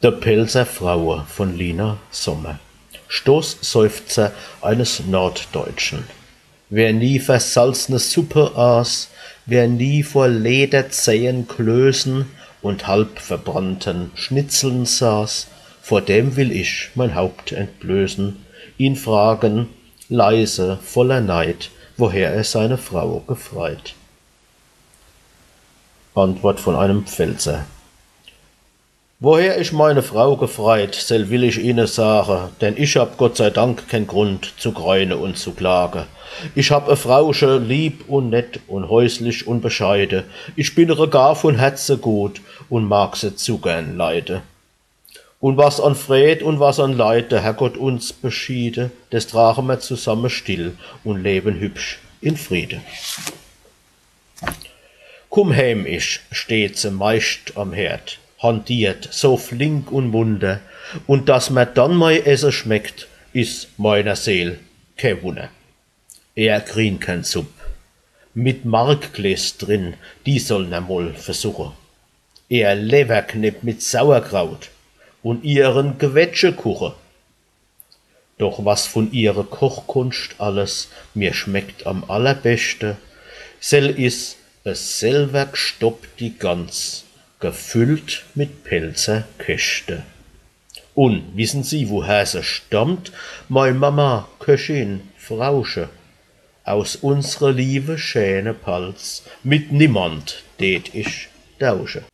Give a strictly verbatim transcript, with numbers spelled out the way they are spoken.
De Pälzer Fraue von Lina Sommer. Stoßseufzer eines Norddeutschen. Wer nie versalzne Suppe aß, wer nie vor Lederzehen, Klößen und halb verbrannten Schnitzeln saß, vor dem will ich mein Haupt entblößen, ihn fragen, leise, voller Neid, woher er seine Frau gefreit. Antwort von einem Pfälzer. Woher ich meine Frau gefreit, sel will ich Ihne sage, denn ich hab Gott sei Dank kein Grund zu greine und zu klage. Ich hab e Frausche lieb und nett und häuslich und bescheide. Ich bin re gar von Herze gut und mag se zu gern leide. Und was an Fräd und was an Leid der Herrgott uns beschiede, des trage mer zusamme still und leben hübsch in Friede. Kumm heim, ich, steht se meischt am Herd, hantiert so flink und munter, und dass mer dann mei Esse schmeckt, is meiner Seel kee Wunner. Ehr Grienkernsupp mit Markgläs drin, die soll er mol versuche. Ehr Lewwerknepp mit Sauerkraut und ihren Quetschekuche. Doch was vun ihre Kochkunscht alles mir schmeckt am allerbeschte, sell is e selwer gstoppti Gans, gefüllt mit Pälzer Keschte. Un wissen Sie, woher se stammt? Mei Mama, Köchin, Frausche, aus unsre liewe, schäne Palz, mit niemand tät ich tausche.